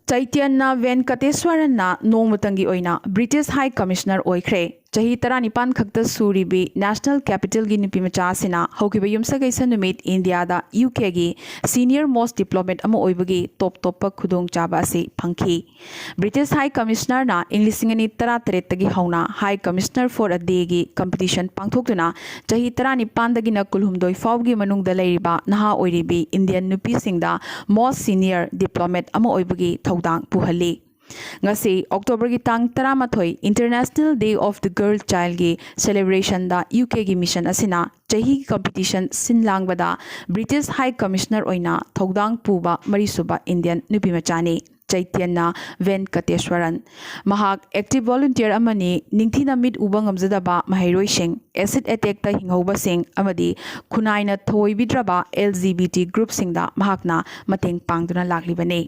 ꯆꯩꯇꯟꯅ ꯚꯦꯟꯀꯇꯦꯁ꯭ꯋꯔꯟꯅ ꯅꯣꯡꯃꯇꯪꯒꯤ ꯑꯣꯏꯅ ꯕ꯭ꯔꯤꯇꯤꯁ ꯍꯥꯏ ꯀꯃꯤꯁꯅꯔ ꯑꯣꯏꯈ꯭ꯔꯦ꯫ ꯆꯍꯤ ꯇꯔꯥꯅꯤꯄꯥꯟ ꯈꯛꯇ ꯁꯨꯔꯤꯕꯤ ꯅꯦꯁꯅꯦꯜ ꯀꯦꯄꯤꯇꯦꯜꯒꯤ ꯅꯨꯄꯤ ꯃꯆꯥ ꯑꯁꯤꯅ ꯍꯧꯈꯤꯕ ꯌꯨꯝꯁꯀꯩꯁ ꯅꯨꯃꯤꯠ ꯏꯟꯗꯤꯌꯥꯗ ꯌꯨ ꯀꯦꯒꯤ ꯁꯤꯅꯤꯌꯔ ꯃꯣꯁ ꯗꯤꯄ꯭ꯂꯣꯃꯦꯠ ꯑꯃ ꯑꯣꯏꯕꯒꯤ ꯇꯣꯞ ꯇꯣꯞꯄ ꯈꯨꯗꯣꯡꯆꯥꯕ ꯑꯁꯤ ꯐꯪꯈꯤ꯫ ꯕ꯭ꯔꯤꯇꯤꯁ ꯍꯥꯏ ꯀꯃꯤꯁꯅꯔꯅ ꯏꯪ ꯂꯤꯁꯤꯡ ꯑꯅꯤ ꯇꯔꯥꯇꯔꯦꯠꯇꯒꯤ ꯍꯧꯅ ꯍꯥꯏ ꯀꯃꯤꯁꯅꯔ ꯐꯣꯔ ꯑ ꯗꯦꯒꯤ ꯀꯝꯄꯤꯇꯤꯁꯟ ꯄꯥꯡꯊꯣꯛꯇꯨꯅ ꯆꯍꯤ ꯇꯔꯥꯅꯤꯄꯥꯟꯗꯒꯤꯅ ꯀꯨꯟꯍꯨꯝꯗꯣꯏ ꯐꯥꯎꯕꯒꯤ ꯃꯅꯨꯡꯗ ꯂꯩꯔꯤꯕ ꯅꯍꯥ ꯑꯣꯏꯔꯤꯕꯤ ꯏꯟꯗꯤꯌꯟ ꯅꯨꯄꯤꯁꯤꯡꯗ ꯃꯣꯁ ꯁꯤꯅꯤꯌꯔ ꯗꯤꯄ꯭ꯂꯣꯃꯦꯠ ꯑꯃ ꯑꯣꯏꯕꯒꯤ ꯊꯧꯗꯥꯡ ꯄꯨꯍꯜꯂꯤ꯫ ꯉꯁꯤ ꯑꯣꯛꯇꯣꯕꯔꯒꯤ ꯇꯥꯡ ꯇꯔꯥꯃꯥꯊꯣꯏ, International Day of the Girl Childꯒꯤ ꯁꯦꯂꯦꯕ꯭ꯔꯦꯁꯟꯗ ꯌꯨ ꯀꯦꯒꯤ ꯃꯤꯁꯟ ꯑꯁꯤꯅ ꯆꯍꯤꯒꯤ ꯀꯝꯄꯤꯇꯤꯁꯟ ꯁꯤꯟ ꯂꯥꯡꯕꯗ ꯕ꯭ꯔꯤꯇꯤꯁ ꯍꯥꯏ ꯀꯃꯤꯁꯅꯔ ꯑꯣꯏꯅ ꯊꯧꯗꯥꯡ ꯄꯨꯕ ꯃꯔꯤꯁꯨꯕ ꯏꯟꯗꯤꯌꯟ ꯅꯨꯄꯤꯃꯆꯥꯅꯤ꯫ ꯆꯩꯇꯟꯅ ꯚꯦꯟꯀꯇꯦꯁ꯭ꯋꯔꯟ꯫ ꯃꯍꯥꯛ ꯑꯦꯛꯇꯤꯚ ꯚꯣꯂꯨꯟꯇꯤꯌꯔ ꯑꯃꯅꯤ, ꯅꯤꯡꯊꯤꯅ ꯃꯤꯠ ꯎꯕ ꯉꯝꯖꯗꯕ ꯃꯍꯩꯔꯣꯏꯁꯤꯡ, ꯑꯦꯁꯤꯗ ꯑꯦꯇꯦꯛꯇ ꯍꯤꯡꯍꯧꯕꯁꯤꯡ ꯑꯃꯗꯤ ꯈꯨꯟꯅꯥꯏꯅ ꯊꯧꯑꯣꯏꯕꯤꯗ꯭ꯔꯕ ꯑꯦꯜ ꯖꯤ ꯕꯤ ꯇꯤ ꯒ꯭ꯔꯨꯞꯁꯤꯡꯗ ꯃꯍꯥꯛꯅ ꯃꯇꯦꯡ ꯄꯥꯡꯗꯨꯅ ꯂꯥꯛꯂꯤꯕꯅꯤ꯫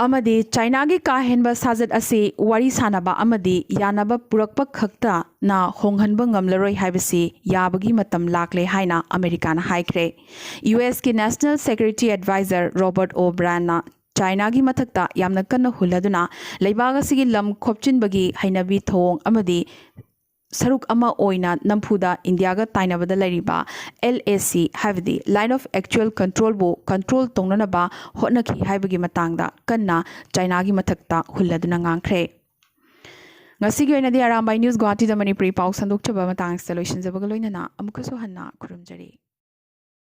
ꯑꯃꯗꯤ ꯆꯥꯏꯅꯥꯒꯤ ꯀꯥ ꯍꯦꯟꯕ ꯁꯥꯖꯠ ꯑꯁꯤ ꯋꯥꯔꯤ ꯁꯥꯅꯕ ꯑꯃꯗꯤ ꯌꯥꯅꯕ ꯄꯨꯔꯛꯄ ꯈꯛꯇꯅ ꯍꯣꯡꯍꯟꯕ ꯉꯝꯂꯔꯣꯏ ꯍꯥꯏꯕꯁꯤ ꯌꯥꯕꯒꯤ ꯃꯇꯝ ꯂꯥꯛꯂꯦ ꯍꯥꯏꯅ ꯑꯃꯦꯔꯤꯀꯥꯅ ꯍꯥꯏꯈ꯭ꯔꯦ꯫ ꯌꯨ ꯑꯦꯁꯀꯤ National Security Advisor Robert O'Brienꯅ ꯆꯥꯏꯅꯥꯒꯤ ꯃꯊꯛꯇ ꯌꯥꯝꯅ ꯀꯟꯅ ꯍꯨꯜꯂꯗꯨꯅ ꯂꯩꯕꯥꯛ ꯑꯁꯤꯒꯤ ꯂꯝ ꯈꯣꯞꯆꯤꯟꯕꯒꯤ ꯍꯩꯅꯕꯤ ꯊꯧꯑꯣꯡ ꯑꯃꯗꯤ ꯁꯔꯨꯛ ꯑꯃ ꯑꯣꯏꯅ ꯅꯝꯐꯨꯗ ꯏꯟꯗꯤꯌꯥꯒ ꯇꯥꯏꯅꯕꯗ ꯂꯩꯔꯤꯕ L A C, ꯍꯥꯏꯕꯗꯤ Line of Actual Controlꯕꯨ control ꯇꯧꯅꯅꯕ ꯍꯣꯠꯅꯈꯤ ꯍꯥꯏꯕꯒꯤ ꯃꯇꯥꯡꯗ ꯀꯟꯅ ꯆꯥꯏꯅꯥꯒꯤ ꯃꯊꯛꯇ ꯍꯨꯜꯂꯗꯨꯅ ꯉꯥꯡꯈ꯭ꯔꯦ꯫ ꯉꯁꯤꯒꯤ ꯑꯣꯏꯅꯗꯤ ꯑꯔꯥꯝꯕꯥꯏ ꯅ꯭ꯌꯨꯁ ꯒꯨꯋꯥꯍꯥꯇꯤꯗ ꯃꯅꯤꯄꯨꯔꯤ ꯄꯥꯎ ꯁꯟꯗꯣꯛꯆꯕ ꯃꯇꯥꯡ ꯑꯁꯤꯗ ꯂꯣꯏꯁꯤꯟꯖꯕꯒ ꯂꯣꯏꯅꯅ ꯑꯃꯨꯛꯀꯁꯨ ꯍꯟꯅ ꯈꯨꯔꯨꯝꯖꯔꯤ꯫